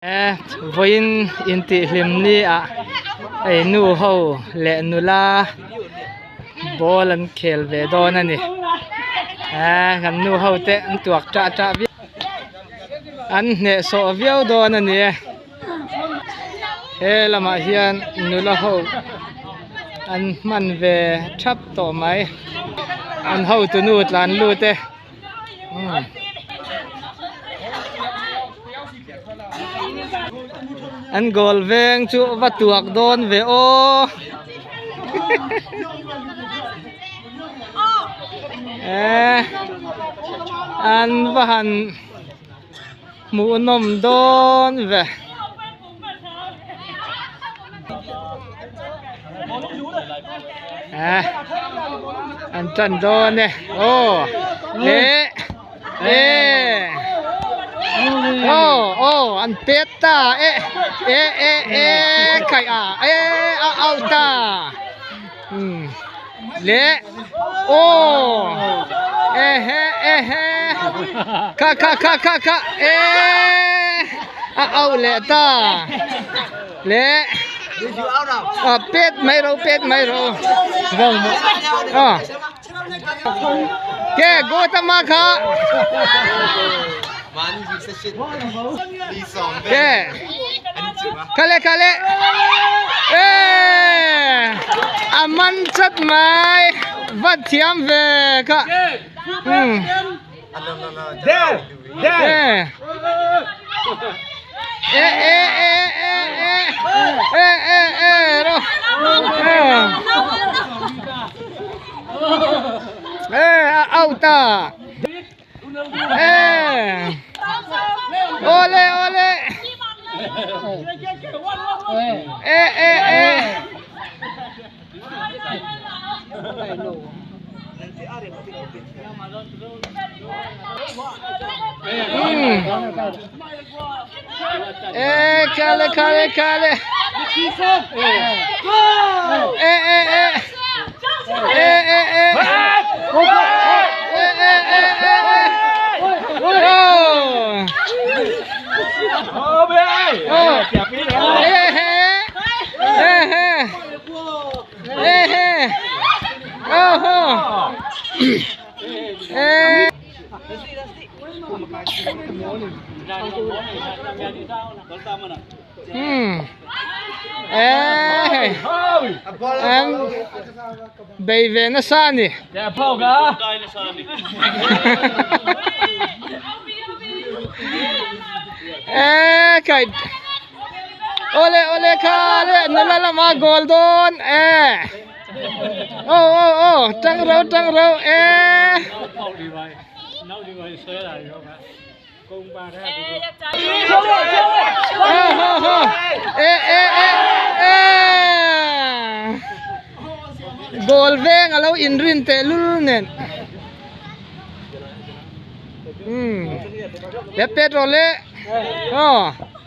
Vawiin intihhlim ni ah hei nu ho leh nula ball an khel ve dawn a ni kan nu ho te an tuak tah tah viau an hnehsawh viau dawn a ni e he lamah hian nula ho an hman ve thap tawh mai an hotu nu tlan lut e. An goal veng chu va tuak dawn ve aw eh an va han hmuh nawm dawn ve. Eh an tan dawn e aw le e aw aw an pet ta e e e e kai a e a out ta um le aw e he e he kha kha kha kha kha e a out leh ta le a pet mai ro pet mai ro a ke go tama kha ke khale khale e a man chat mai va thiam ve kha um e e e e e e e e ro e a out ta e ole ole e e e e khale khale khale e e e e e e e e e e oh e he e he e he oh ho e e an bei ve nasa a ni. E kai ole ole kha le nula lama goal dawn e oh oh oh tang ro tang ro e e e e e goal veng alo inrin teh lul nen um le pet rawh le aw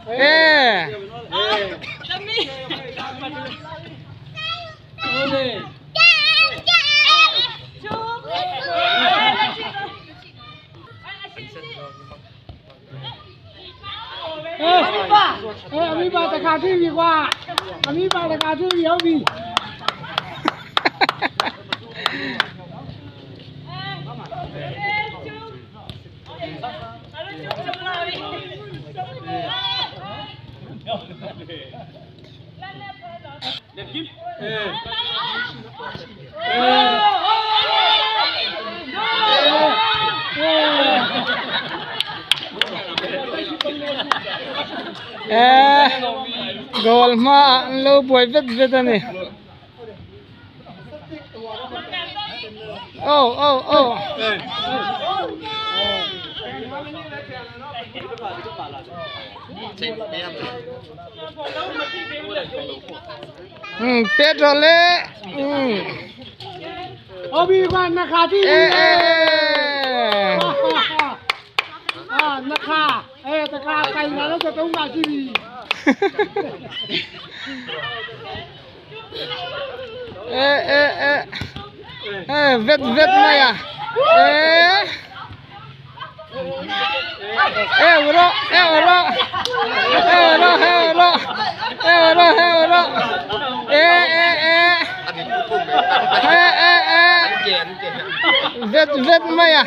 e Eh, goal hmaah an lo buai vet vet a ni. Oh, oh, oh. Pet rawh le. E e e. E e e. E vet vet mai a. E. Eu rawh eu rawh eu rawh eu rawh eu rawh eu rawh e e e e e e vet vet mai a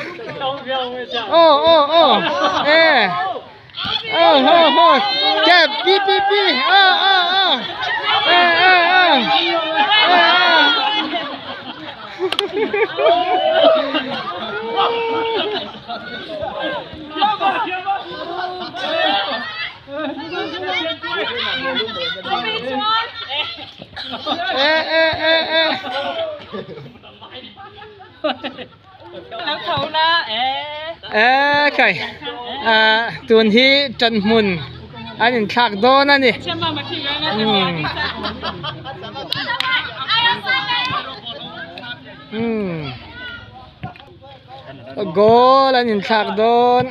aw aw aw e aw haw haw ke pi pi pi aw aw aw e e e e e e e e E khai tun hi ṭan hmun an inthlak dawn a ni. Umm goal an inthlak dawn.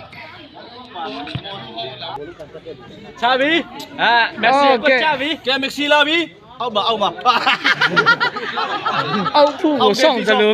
Okay. Au phu bu song ta lu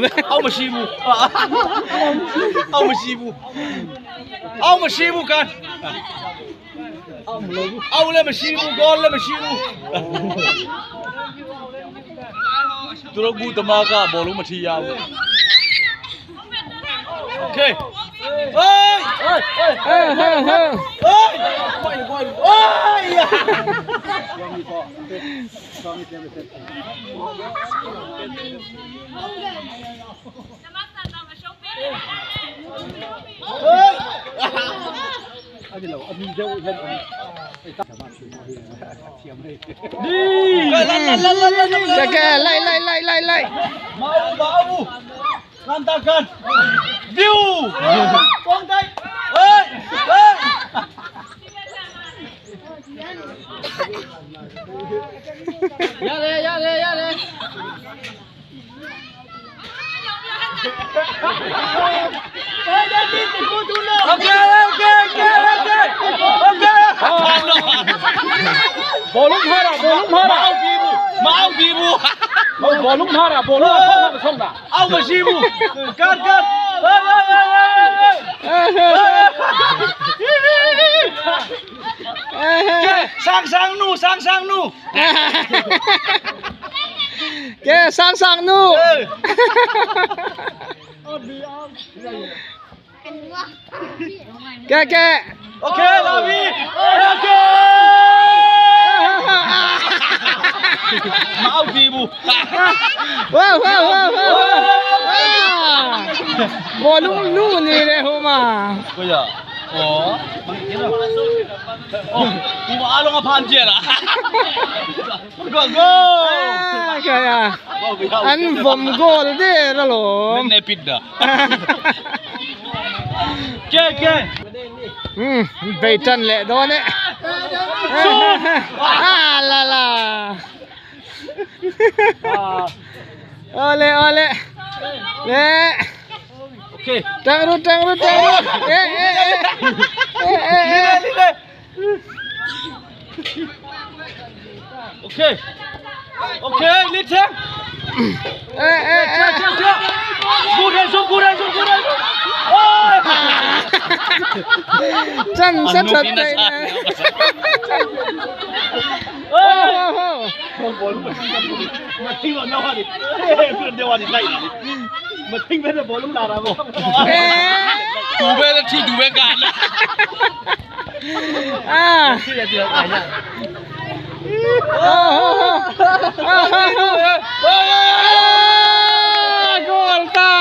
Ke lai lai lai lai lai. Ke sang sang nu. Ke ke. Wow wow wow wow. Bolung nu ni le ho ma. An vawm goal der alawm. Umm bei tan leh dawn e. Ah la la. Awle awle. Le. Tang ru tang ru tang ru. E e e. E e e. E e e. Chan sa that theih nen. Goal ta!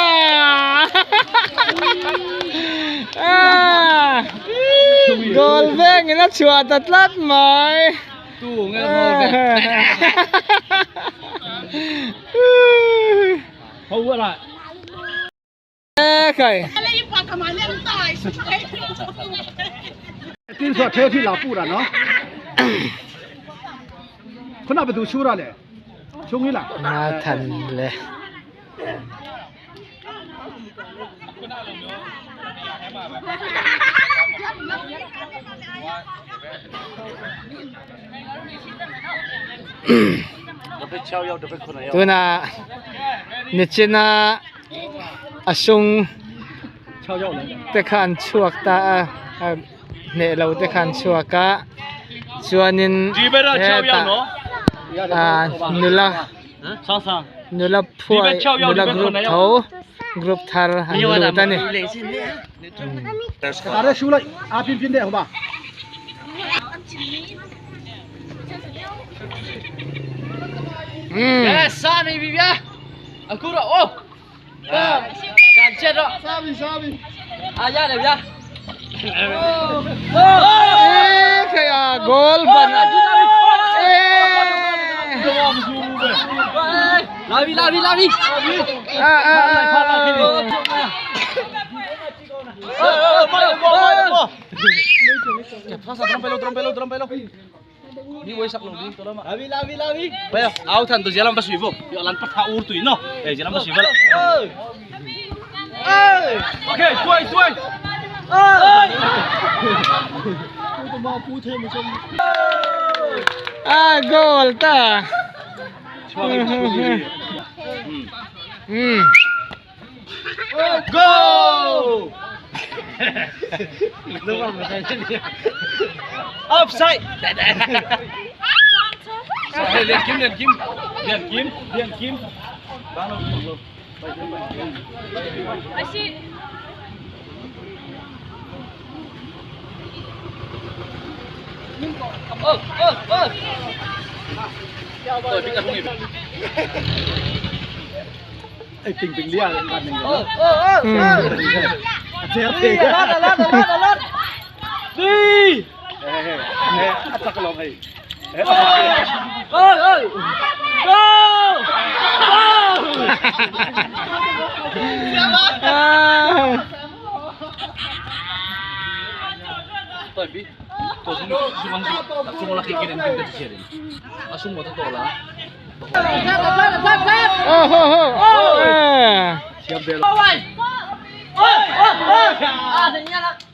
Goal vengin a chhuah ta tlat mai. Nathan le Tunah nichina a sung. te kha an chhuak ta a hneh lo te kha an chhuak a chuanin hetah ah nula nula phuai nula group tho group thar an lut a ni. Goal ban A goal ta Go! Offside. Liền kim liền kim liền kim liền kim.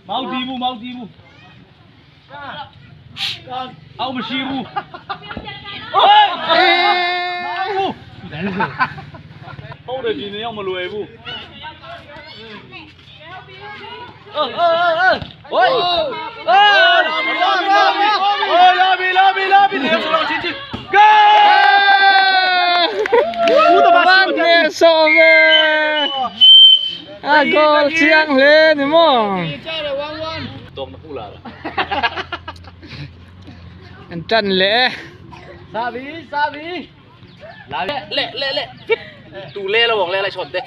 မောက်ဒီဘူးမောက်ဒီဘူးအောက်မရှိဘူးဟုတ်တယ်ဒီနေရောက်မလွယ်ဘူးလာပြီလာပြီလာပြီနေစလုံးချင်းချင်းဂိုး Ban nè sợ về à goal chiang lên đúng không တော့မခုလာတာ anh trần lẽ စာပြီစာပြီလာလဲလဲလဲတူလဲလို့บอกလဲလိုက်ချွန်တဲ့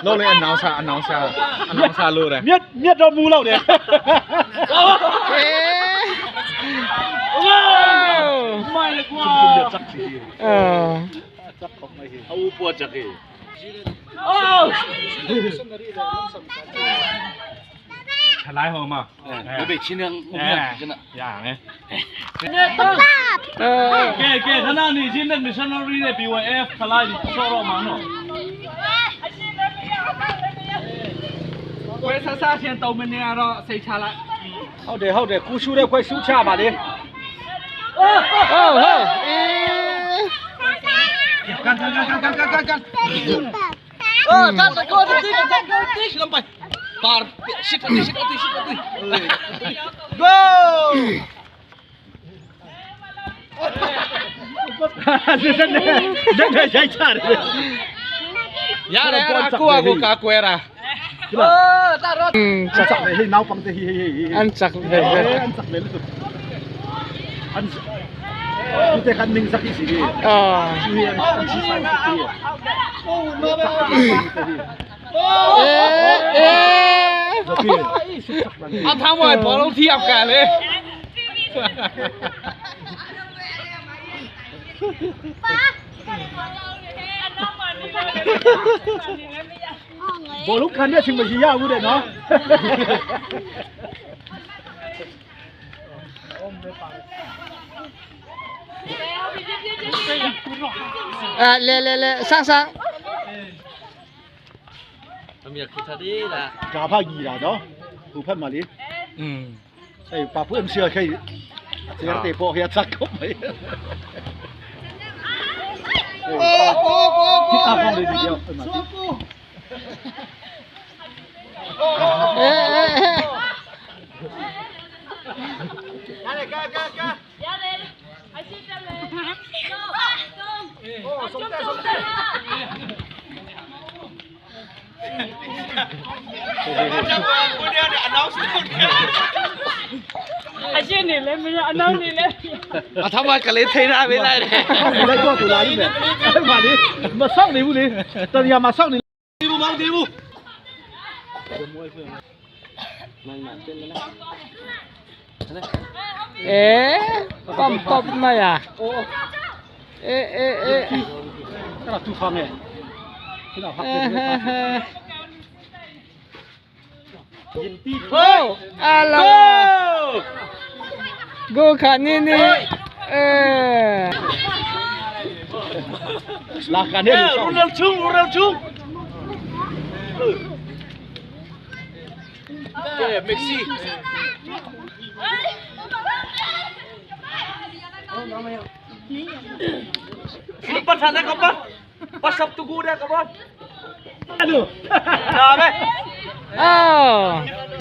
လုံးလေးအနောင်စာအနောင်စာအနောင်စာလို့တယ် မြက်မြက်တော့မူလောက်တယ် မိုင်လေကွာ ờ အူပွားချက်ကေ ထလိုက်ဟောမှာ ဘယ်ချင်းနေငုံမြကျန ရမယ် ờ ကဲကဲခဏနေချင်းနဲ့ missionary နဲ့ BYF ခလာကြီးဆော့တော့မှာနော် ဝယ်ဆဆရှင်တုံမနေရတော့စိတ်ချလိုက် ဟုတ်တယ်ဟုတ်တယ်ကူရှူတဲ့ခွဲရှူချပါလေ ဟုတ်ဟုတ်အေး ကန်ကန်ကန်ကန်ကန်ကန်ကန်အော်ကန်ကောတိကန်ကောတိလမ်ပိုင်ပါရှိကတိရှိကတိရှိကတိ go တဲ့တဲ့ရိုက်ချတယ် ရတယ်အကူအကူကာကွယ်ရာ ချက်ချက်ဟေးနောက်ပန်းတဲ့ဟေးဟေးဟေး အန်ချက်ပဲ အန်ချက်လေလို့အန်ဒီတဲ့ကန်နင်းစကိစီဒီ အာ စီအန်စီဆိုင်စီ အေးအေးအထာမွိုင်ဘောလုံးထိရောက်ကန်လေ ဘောလုံးခံတဲ့အချိန်မရှိရဘူးတဲ့နော် အာလဲလဲလဲဆဆ အမေခုထဒီလာ ဂျာဖကြီးတာနော်ဟိုဖက်မှာလေ อืม အဲ့ပါဖူ MC ခေကျေတဲ့ပေါ်ရချက်ကောမေး အထမကလေးထိနာပေးလိုက်တယ် လိုက်တော့တူလာလိမ့်မယ်အဲ့မှာလေမဆောက်နေဘူးလေတနေရာမှာဆောက်နေ ဒီဘူးမောင်ဒီဘူး เอ๊ะป้อมป้อมมาอ่ะเอ๊ะเอ๊ะเอ๊ะ အဲ့ဒါသူခေါင်းနဲ့ဒီတော့ဟာ เอ๊ะ ဟေး อะไรกูขานี่นี่เออ လာကနေ ရူနယ်ချုံရူနယ်ချုံကဲမက်ဆီပတ်ထားတဲ့ကပတ်ပတ်စပ်တူကူတဲ့ကပတ် လို့ ဒါပဲ อ้าว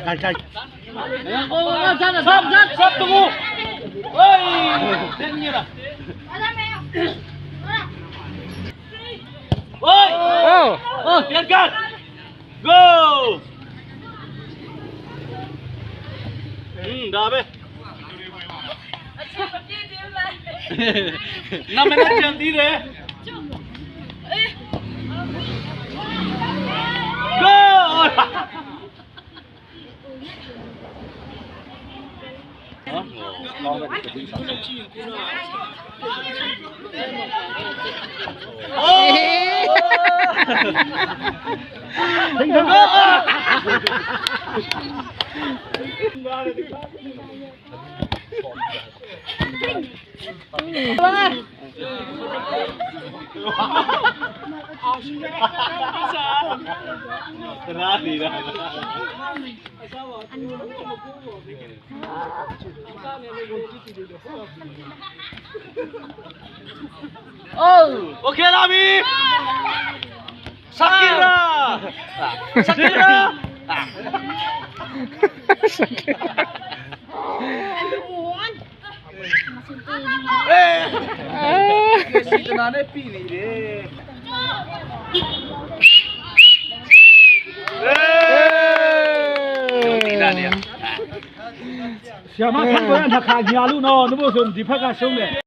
ခိုင်ခိုင် စပ်တူကူဟေးတဲ့ညရာဟေး โอ้ Oh, biarkan. Go. Dah habis. Nah, mana cantik deh. Go. ထိန်တော့ Terani dah. โอ้ Okey lah, Abi. Sakira. Sakira. Eh. Si tenane pilih deh. Eh. ဆရာမခန့်ခွဲနှစ်ခါညာလို့နော်တို့ဆိုဒီဖက်ကရှုံးတယ်